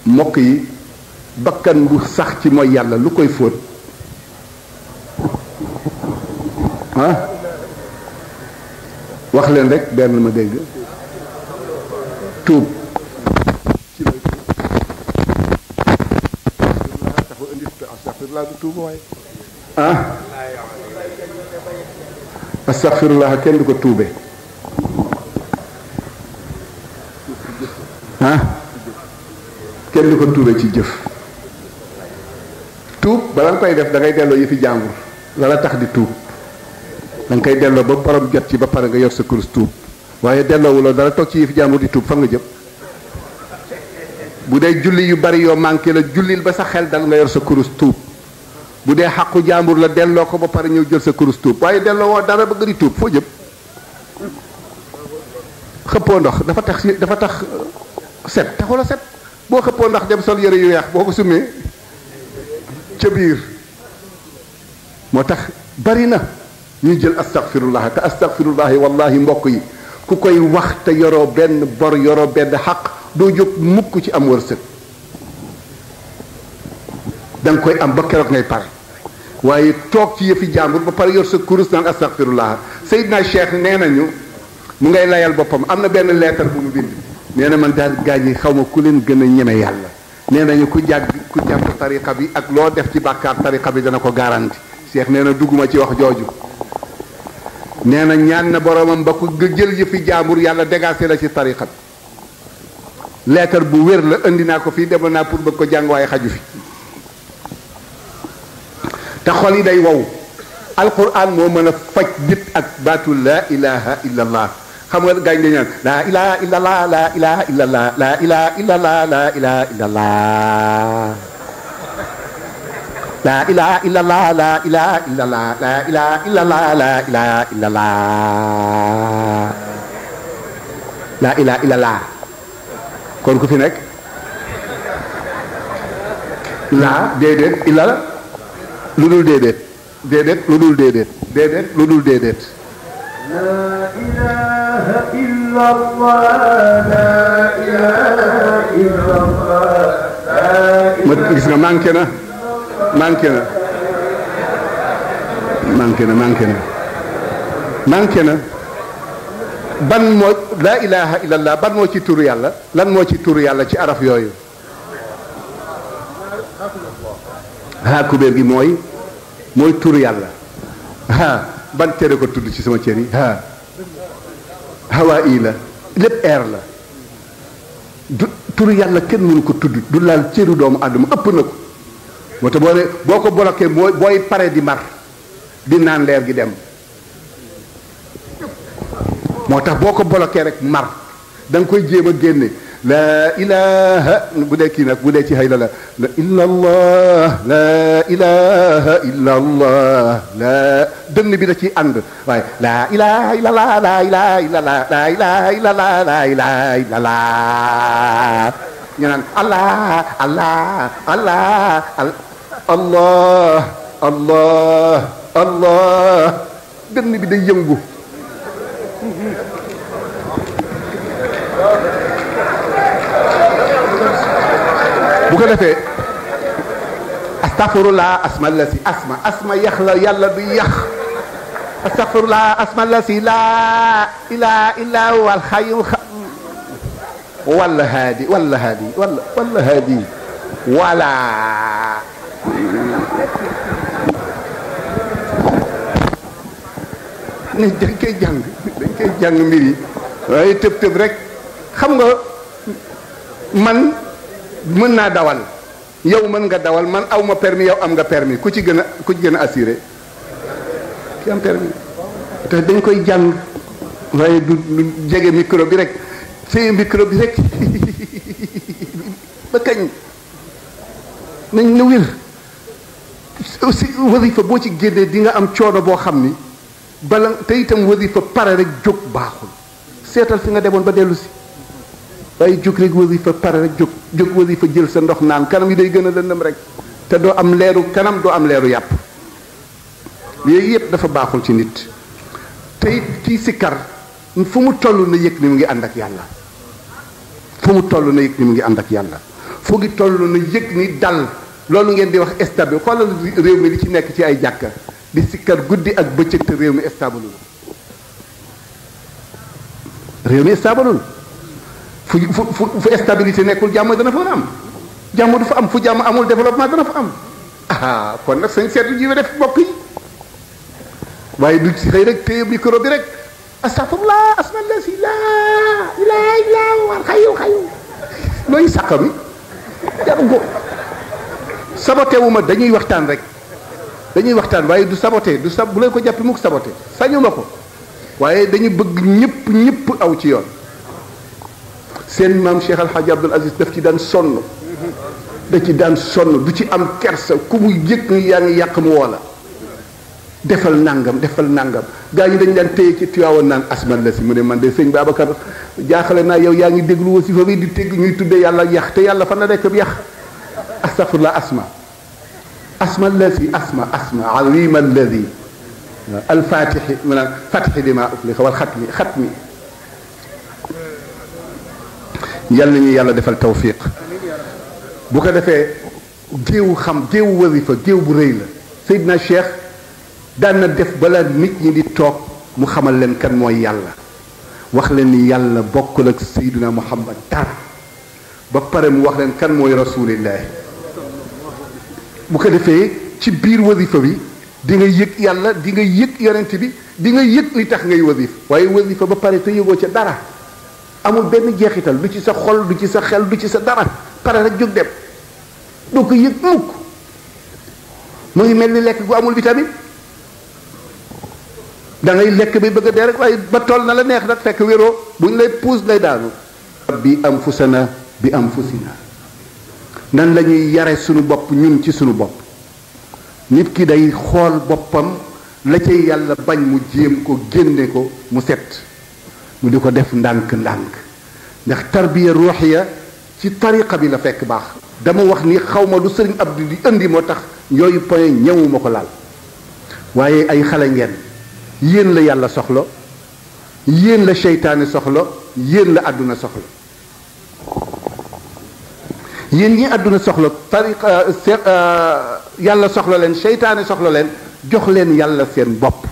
mbokk yi bakkan bu sax ci mooy yàlla lu koy fóot ah wax leen rek benn ma dégg tuub ci lay dafa indi astaghfirullah du tuub waaye ah astaghfirullah kenn du ko tuube ah kenn du ko tuube ci jëf tuub bala nga koy def da ngay delloo yëfi jàmbur la la tax di tuub da nga koy delloo ba borom jot ci ba pare nga yor sa kurus tuub waaye delloowuloo dara toog ci yëfi jàmbur di tuub fan nga jëm bu dee julli yu bari yoo manqué la jullil ba sa xel dal nga yor sa kurus tuub bu dee xàqu jàmbur la delloo ko ba pare ñëw jël sa kurus tuub waaye delloo woo dara bëgg di tuub foo jëm xëppoo ndox dafa tax set taxula set boo xëppoo ndox dem sol yëre yu weex boo ko sumee ca biir moo tax bari na ñuy jël astaghfirullah te astaghfirullah wallahi mbokk yi ku koy wax te yoroo benn bor yoroo benn xaq doo jóg mukk ci am wërsëg da nga koy am ba keroog ngay pare waaye toog ci yëfi jàmbur ba pare yor sa kurus naan astaghfirullah Seydina Cheikh nee nañu mu ngay layal boppam am na benn lettre bu mu bind nee na man daal gaañ yi xaw ma ku leen gën a ñeme yàlla nee nañu ku jàpp tariqa bi ak loo def ci bàkkaar tariqa bi dana ko garanti Cheikh nee na dugguma ci wax jooju nee na ñaan na boromam ba ku jël yëfi jaambur yàlla dégagé la ci tariqa bi lettre bu wér la indi naa ko fii demal naa pour bëgg ko jàng waaye xaju fi te xol yi day wow alquran moo mën a faj nit ak baatu laa ilaha illa allah xam nga gaañ dañu naan laa ilaha illa allah laa ilaha illa allah laa ilaha illa allah laa ilaha illa allah laa ilaha illa allah laa ilaha illa allah laa ilaha illa allah laa ilaha illa allah laa ilaha illa allah kon ku fi nekk laa déedéet illa lu dul déedéet déedéet lu dul déedéet déedéet lu dul déedéet laa ilaha illa allah laa ilaha illa allah ma gis nga manqué na manqué na manqué na manqué na manqué na ban moo laa ilaha illa allah ban moo ci turu yàlla lan moo ci turu yàlla ci araf yooyu haa kubéer gi mooy turu yàlla haa ban tere ko tudd ci sama cër yi haa hawaa ii la lépp air la du turu yàlla kenn mënu ko tudd du laal cëru doomu àddama ëpp na ko moo tax boo ko bloqué booy pare di mar di naan leer gi dem moo tax boo ko bloqué rek mar da nga koy jéem a génne laa ilaha bu dee kii nag bu dee ci xëy la illa allah laa ilaha illa allah la dënn bi da ciy ànd waaye laa ilaha illa allah laa ilaha illa allah laa ilaha illa allah laa ilaha illa allah ñu naan allah allah allah allah allah allah dënn bi day yëngu bu ko defee astaghfirullah asma la si asma yax la yàlla du yax astaghfirullah asma la si laa ilaha illa huwa alxayu wala haadi wala haadi wala haadi wala ni dañ koy jàng mbir yi waaye tëb rek xam nga man mën naa dawal yow mën nga dawal man aw ma permis yow am nga permis ku ci gën a assuré ki am permis te dañ koy jàng waaye du jege micro bi rek téye micro bi rek ba kañ nañ na wér aussi wasifa boo ci génnee di nga am coono boo xam ni bala te itam wasifa pare rek jóg baaxul seetal fi nga demoon ba dellu si waaye jóg rek wasifa pare rek jóg wasifa jël sa ndox naan kanam yi day gën a lëndëm rek te doo am leeru kanam doo am leeru yàpp yooyu yëpp dafa baaxul ci nit te it kii sikkar fu mu toll na yëg ni mu ngi ànd ak yàlla fu mu toll na yëg ni mu ngi ànd ak yàlla fu ngi toll na yëg ni dal loolu ngeen di wax stable xoolal réew mi li ci nekk ci ay jàkka di sikkar guddi ak bëccëg te réew mi stabalul réew mi stabalul fu stabilité nekkul jàmm dana fa am jàmm du fa am fu jàmm amul développement dana fa am kon nag sañ seetu jiwe def bokk yi waaye du ci xëy rek téye micro bi rek astafurlah asmalla si laa ilaa ilaa war xayu looy sàqa bi jaru ko saboté wu ma dañuy waxtaan rek dañuy waxtaan waaye du saboté du bu leen ko jàppi mukk saboté sañu ma ko waaye dañu bëgg ñëpp aw ci yoon seen maam Cheikh Al Hadj Abdoul Aziz daf ci daan sonn du ci am kersa ku mu yëg ni yaa ngi yàq mu woo la defal nangam gaa ñi dañ daan téye ci Tiwaawan naan asman la si mu ne man de sëñ Babacar jaaxale naa yow yaa ngi déglu wasifa bi di tégg ñuy tuddee yàlla yax te yàlla fan la nekk bi yax astafurlah asma alladi asma alima alladi alfatixi maanaam fatixi lima uflixa wal xatmi yal nañu yàlla defal tawfiq bu ko defee géewu wasifa géew bu rëy la Seydina Cheikh daan na def bala nit ñi di toog mu xamal leen kan mooy yàlla wax leen ni yàlla bokkul ak Seydina Muhammad dara ba pare mu wax leen kan mooy rasulillahi bu ko defee ci biir wasifa bi di nga yëg yàlla di nga yëg yonent bi di nga yëg li tax ngay wasif waaye wasifa ba pare te yëgoo ca dara amul benn jeexital du ci sa xol du ci sa xel du ci sa dara pare rek jóg dem doo ko yëg mukk mu ngi mel ni lekk gu amul vitamine da ngay lekk bi bëgg a dee rek waaye ba toll na la neex nag fekk wéroo bu ñu lay puus lay daanu bi anfusana bi anfusina nan la ñuy yare sunu bopp ñun ci sunu bopp nit ki day xool boppam la cay yàlla bañ mu jéem ko génne ko mu set mu di ko def ndànk-ndànk ndax tarbiya ruuxiya ci tariqa bi la fekk baax dama wax ni xawma lu sëriñ Abdou di indi moo tax yooyu point ñëwuma ko laal waaye ay xale ngeen yéen la yàlla soxla yéen la seytaane soxla yéen la àdduna soxla yéen ñi àdduna soxla tariqa yàlla soxla leen seytaane soxla leen jox leen yàlla seen bopp